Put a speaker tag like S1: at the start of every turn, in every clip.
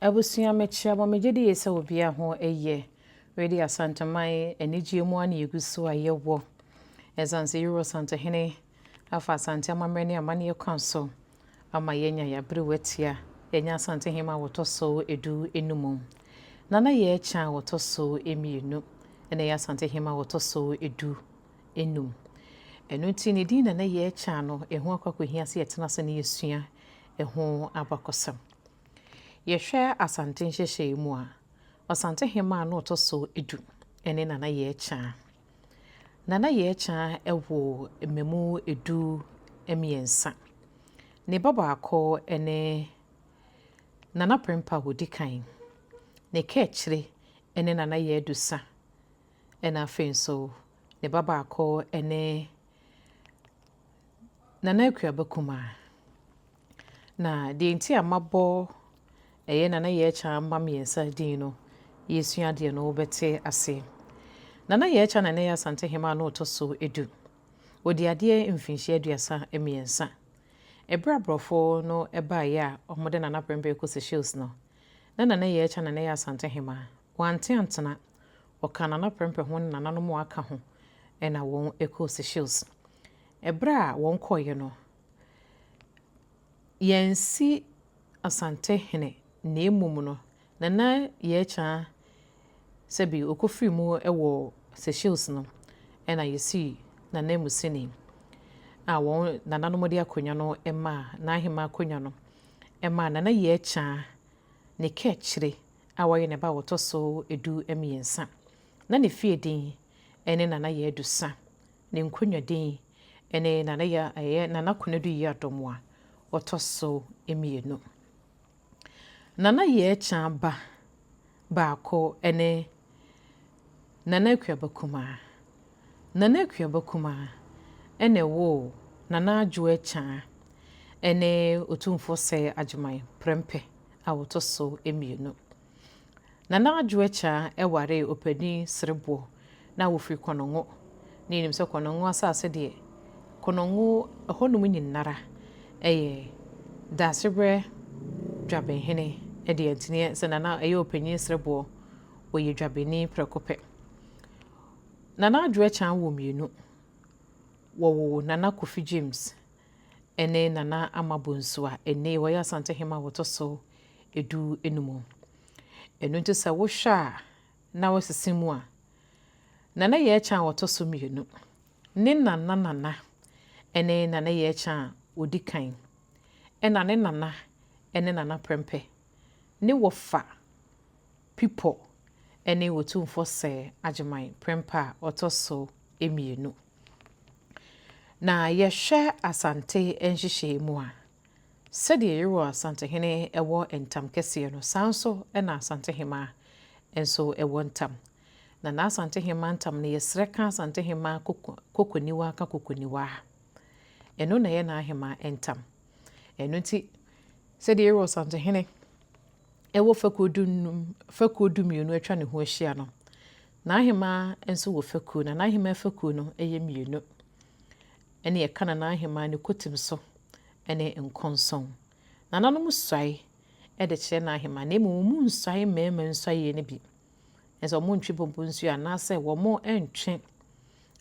S1: Abusua mekyia mo, megye di yie sɛ obiara ho yɛ. Wei de Asanteman anigyeɛ mu ara na yɛgu so a yɛwɔ. Ɛsiane sɛ Euro Asantehene afa Asante amammerɛ ne amanneɛ kwan so ama yɛanya yɛn aberewa atia, yɛanya Asantehene a wɔtɔ so edu enum. Nana Yɛɛkya a wɔtɔ so mmienu na ɛyɛ Asantehene a wɔtɔ so edu enum. Ɛno nti ne din Nana Yɛɛkya no, ɛho akɔ akɔhia sɛ yɛtena ase na yɛsua ɛho abakɔsɛm. Yɛhwɛ Asante nhyehyɛe mu a, Ɔsantehemmaa a na ɔtɔ so du ne Nana Yeakyaa. Nana Yeakyaa woo mmamu du mmiɛnsa. Ne ba baako ne Nana Prempeh a ɔdi kan. Ne kaakyire ne Nana Yeadusa. Ɛna afei nso ne ba baako ne Nana Akuaba Kumaa. Na deɛ nti a mabɔ ɛyɛ Nana Yɛɛkya mma mmiɛnsa din no, yɛresua adeɛ no wobɛte aseɛ. Nana Yɛɛkya na na ɛyɛ Asantehemaa a na ɔtɔ so du. Ɔdii adeɛ mfinhyia 33. Ɛberɛ a aborɔfo no baeɛ a wɔde Nana Prempeh rekɔ Seychelles no, na Nana Yɛɛkya na na ɛyɛ Asantehemaa. Wante antena, ɔkaa Nana Prempeh ho ne nananom a aka ho na wɔkɔɔ Seychelles. Ɛberɛ a wɔkɔeɛ no, Yɛansi Asante hene na mmom no Nana Yeakyaa sɛbi ɔkɔfiri mu wɔ Seychelles no na yɛsii n'ananmusini a wɔn nananom de akonnwa no maa, n'ahemmaa akonnwa no maa Nana Yeakyaa ne kaakyire a ɔyɛ ne ba a ɔtɔ so du mmiɛnsa. Na ne fie din ne Nana Yeadusa. Ne nkonnwa din ne Nana Ya ɛyɛ Nana Konadu Yiadom a ɔtɔ so mmienu. Nana Yeakyaa ba baako ne Nana Akuaba Kumaa. Nana Akuaba Kumaa na ɛwoo Nana Adwo Akyaa ne Otumfoɔ Sɛɛ Agyeman Prɛmpɛ a ɔtɔ so mmienu. Nana Adwo Akyaa waree Ɔpanin Sereboɔ na wɔfiri Kɔnɔngo. Na yɛnim sɛ Kɔnɔngo asase deɛ, Kɔnɔngo ɛhɔnom nyinara yɛ Daasebrɛ Dwabenhene deɛ nti ne sɛ Nana ɛyɛ Ɔpanin Sereboɔ, ɔyɛ Dwabeni prɛko pɛ. Nana Adwo Akyaa wɔ mmienu, wɔwoo Nana Kofi James ne Nana Ama Bonsu a ɛnnɛ yi ɔyɛ Asantehene a ɔtɔ so du num. Ɛno nti sɛ wohwɛ a na woasesa mu a, Nana Yɛɛkyɛ a ɔtɔ so mmienu, ne nana nana ne Nana Yɛɛkyɛ a ɔdi kan, ɛna ne nana ne Nana Prɛmpɛ, ne wɔfa Pipɔ ne Otumfoɔ Sɛ Agyeman Prɛmpɛ a ɔtɔ so mmienu. Na yɛhwɛ Asante nhyehyɛe mu a, Sɛdeɛ Yeroa Asantehene wɔ ntam kɛseɛ no, saa nso na Asantehemaa nso wɔ ntam. Na n'Asantehemaa ntam no, yɛsrɛ ka Asantehemaa kokoniwa ka kokoniwa. Ɛno na ɛyɛ n'ahemaa ntam. Ɛno nti, sɛdeɛ Yeroa Asantehene wɔ fakuo dunum, fakuo dumienu atwa ne ho ahyia no, n'ahemaa nso wɔ fakuo, na n'ahemaa fakuo no yɛ mmienu. Ɛne ɛka na n'ahemaa ne kotim so ne nkɔnsɔn. Nananom suae de kyerɛ n'ahemaa, na mmom wɔn nsuae mmarima nsuaeɛ no bi. Ɛsɛ wɔn ntwe pompo nsuo anaasɛ wɔn ntwe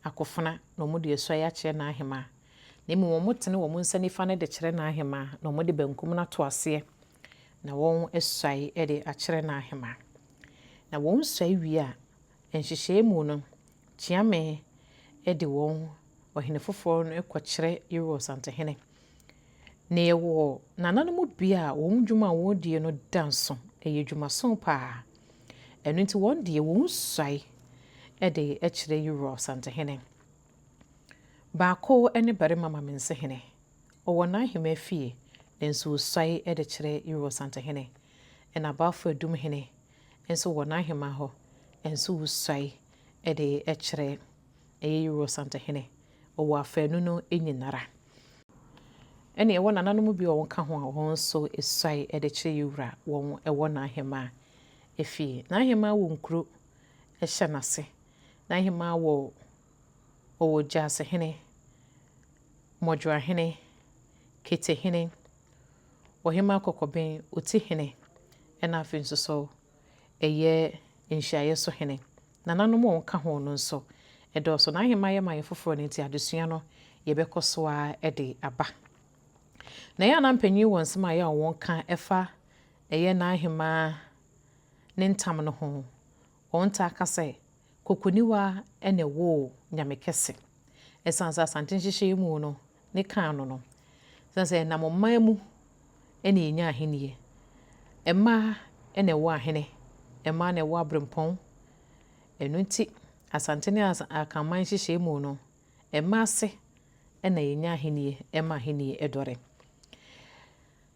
S1: akofena na wɔn de asuae akyerɛ n'ahemaa. Na mmom wɔn tene wɔn nsa nifa no de kyerɛ n'ahemaa na wɔn de bankum no ato aseɛ na wɔn asuae de akyerɛ n'ahemaa. Na wɔn suae wie a, nhyehyɛe mu no, Kyeame de wɔn ɔhene foforɔ no kɔkyerɛ Yeroa Ɔsantehene. Na yɛwɔ nananom bi a wɔn dwuma a wɔdie no da nso, ɛyɛ dwumaso paa. Ɛno nti wɔn deɛ wɔn suae de kyerɛ Yeroa Ɔsantehene. Baako ne Barima Mamensehene. Ɔwɔ n'ahemmaa fie, nanso ɔsuae de kyerɛ Yeroa Ɔsantehene. Ɛna Balfour Adumhene nso wɔ n'ahemmaa hɔ, nso wosuae de kyerɛ ɛyɛ Euro Asantehene wɔ afaanu no nyinara. Ɛne ɛwɔ nananom bi a wɔka ho a wɔn nso suae de kyerɛ Yewura wɔn wɔ n'ahemmaa fie. N'ahemmaa wɔ nkuro hyɛ n'ase. N'ahemmaa wɔ ɔwɔ Gyasehene, Mɔdwoahene, Ketehene, Ɔhemmaa Kɔkɔben, Otihene. ɛna afei nso so ɛyɛ nhyiaeɛ so hene. Nananom a wɔka ho no nso ɛdɔɔso. N'ahemmaa yɛ mayɛ foforɔ no nti adesua no yɛbɛkɔ so ara de aba. Na ɛyɛ a na mpanyin wɔ nsɛm a ɛyɛ a wɔka ɛfa ɛyɛ n'ahemmaa ne ntam no ho. Wɔn taa ka sɛ Kokoniwa na ɛwoo Nyame kɛse. Ɛsiane sɛ Asante nhyehyɛeɛ mu no ne kan no no, ɛsiane sɛ ɛnam ɔman mu na yɛnya ahennie. Mmaa na ɛwɔ ahene, mmaa na ɛwɔ aberempɔn. Ɛno nti, Asante ne Akanman nhyehyɛeɛ mu no, mmaa ase na yɛnya ahennie ma ahennie dɔre.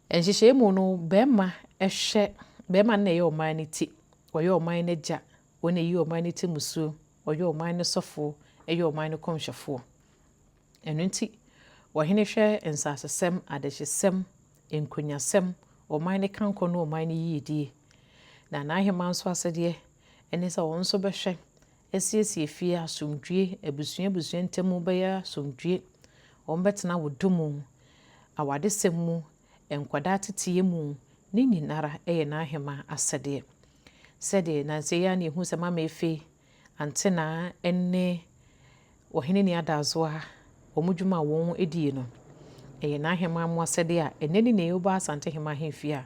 S1: Nhyehyɛeɛ mu no, barima hwɛ, barima no na ɛyɛ ɔman no ti, ɔyɛ ɔman no agya, ɔno na ɛyi ɔman no ti musuo, ɔyɛ ɔman no sɔfoɔ, ɛyɛ ɔman no kɔmhyɛfoɔ. Ɛno nti, ɔhene hwɛ nsasesɛm, adehyesɛm, nkonyasɛm, ɔman no kankɔ ne ɔman no yiedie. Na n'ahemmaa nso asɛdeɛ ne sɛ ɔno nso bɛhwɛ asiesie fie asomdwie, abusua abusua ntam bɛyɛ asomdwie, wɔbɛtena wɔ mu, awadesɛm mu, nkwadaa teteɛ mu, ne nyinara yɛ n'ahemmaa asɛdeɛ. Sɛdeɛ nansa yi ara na yɛhu sɛ Mama Efe, Antenaa ne Ɔhene Ni Adazoa wɔn dwuma a wɔn die no, ɛyɛ n'ahemmaa mu asɛdeɛ a ɛnɛ ne nea woba Asantehene ahemfie a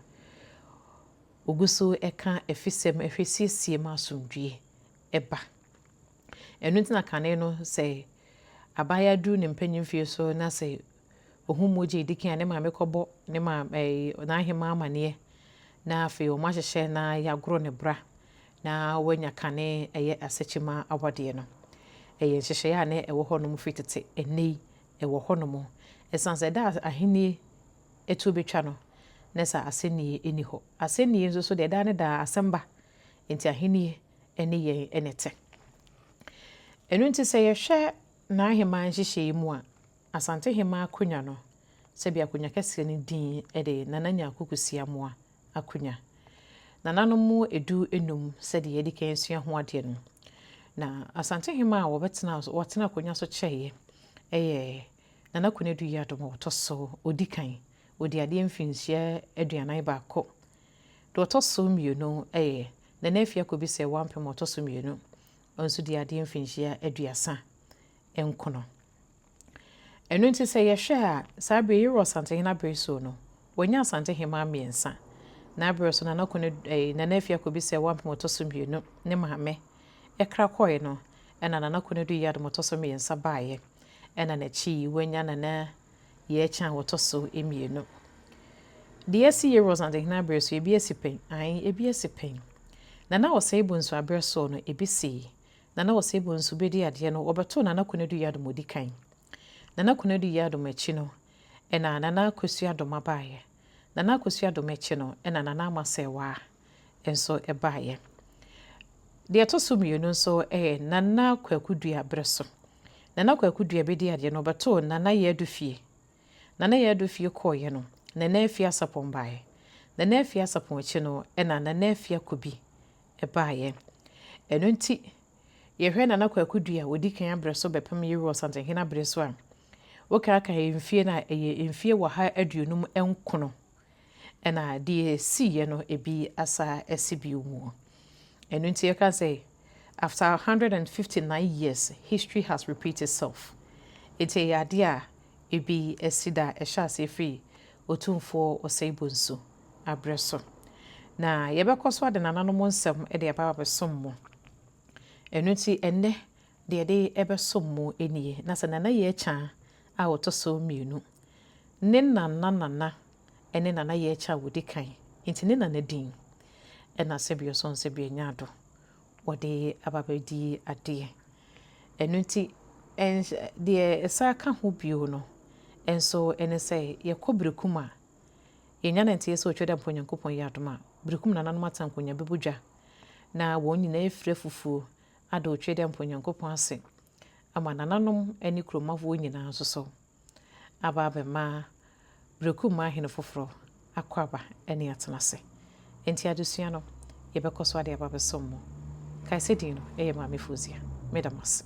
S1: ogu so ka afisɛm hwɛ siesie ma asomdwie ba. Ɛno nti na kane no sɛ abaayewa duru ne mpanyin fie so na sɛ ohun mogya edi kan a ne maame kɔbɔ ne maame ɛɛ n'ahemmaa amanneɛ na afei wɔn ahyehyɛ na yɛagoro ne bra na wanya kane ɛyɛ asɛkyima awadeɛ no. Ɛyɛ nhyehyɛeɛ a na ɛwɔ hɔnom firi tete ɛnnɛ yi ɛwɔ hɔnom. Ɛsiane sɛ ɛda a ahennie ɛtuo bɛtwa no na sɛ asɛnnie ɛni hɔ. Asɛnnie nso so deɛ daa ne daa asɛm ba nti ahennie ɛne yɛn ɛna ɛte. Ɛno nti sɛ yɛhwɛ n'ahemmaa nhyehyɛeɛ mu a, Asantehemmaa akonnwa no, sɛbi akonnwa kɛseɛ no din de Nana Nyarko Kusi Amoah akonnwa. Nananom mu edu enum sɛdeɛ yɛdi kan asua ho adeɛ no. Na Asantehemmaa a wɔbɛtena wɔtena akonnwa so kyɛeɛ ɛyɛ Nana Konadu Yiadom a ɔtɔ so odi kan. Ɔdi adeɛ mfinhyia 41. Deɛ ɔtɔ so mmienu yɛ Nana Afia Kobi Serwaa Ampem a ɔtɔ so mmienu. Ɔno nso di adeɛ mfinhyia 39. Ɛno nti sɛ yɛhwɛ a, saa bere yi yɛwɔ Asantehene abere so no, wɔanya Asantehemaa mmiɛnsa. N'aberɛ so Nana Konadu ɛɛ Nana Afia Kobi Serwaa Ampem a ɔtɔ so mmienu ne maame ɛkra kɔeɛ no, ɛna Nana Konadu Yiadom a ɔtɔ so mmiɛnsa baeɛ. Ɛna n'akyi yi wɔanya Nana Yɛɛkyɛ a wɔtɔ so mmienu. Deɛ asi yɛ wɔ Asantehene aberɛ so, ebi asi pɛn? Ae, ebi asi pɛn. Nana Osei Bonsu aberɛ soɔ no, ebi sii. Nana Osei Bonsu bɛdi adeɛ no, wɔbɛtoo Nana Konadu Yiadom ɔdi kan. Nana Konadu Yiadom akyi no, ɛna Nana Akosua Doma baeɛ. Nana Akosua Doma akyi no, ɛna Nana Ama Serwaa nso baeɛ. Deɛ ɛtɔ so mmienu nso yɛ Nana Kwaku Dua berɛ so. Nana Kwaku Dua bɛdi adeɛ no, ɔbɛtoo Nana Yadu fie. Nana Yadu fie kɔeɛ no, Nana Afie Asapɔn baeɛ. Nana Afie Asapɔn akyi no, ɛna Nana Afie Akobi baeɛ. Ɛno nti, yɛhwɛ Nana Kwaku Dua a ɔdi kan aberɛ so bɛpem Yeru Ɔsantehene aberɛ so a, wokaakae mfie no a, ɛyɛ mfie 159. Ɛna deɛ ɛsiiɛ no, ebi asa asi bio mu. Ɛno nti yɛka sɛ, after 159 years, history has repeated itself. Nti ɛyɛ adeɛ a ebi asi da ɛhyɛ aseɛ firi Otumfoɔ Osei Bonsu aberɛ so. Na yɛbɛkɔ so ade nananom nsɛm de aba abɛsom mo. Ɛno nti ɛnnɛ deɛ yɛde ɛbɛsom mo nie. Na sɛ Nana Yɛɛkya a ɔtɔ so mmienu, ne nana nana ne Nana Yɛɛkya a wɔdi kan. Nti ne nana din ɛna sɛbi ɔsɔn sɛbi anya ado wɔde aba abɛdi adeɛ. Ɛno nti deɛ ɛsa ka ho bio no nso ɛne sɛ yɛkɔ Berekum a, yɛnya no nteɛ sɛ otwa dɛ mpo Onyankopɔn yɛ adom a, Berekum nananom atena nkonnwa bɛbɔ dwa na wɔn nyinaa afira fufuo ada otwa dɛ mpo Onyankopɔn ase ama nananom ne kuromafoɔ nyinaa nso so aba abɛma Berekum ahene foforɔ akɔ aba ne atena ase. Nti adesua no, yɛbɛkɔ so ade aba abɛsom mo. Kae sɛ din no ɛyɛ Maame Fozia. Meda mo ase.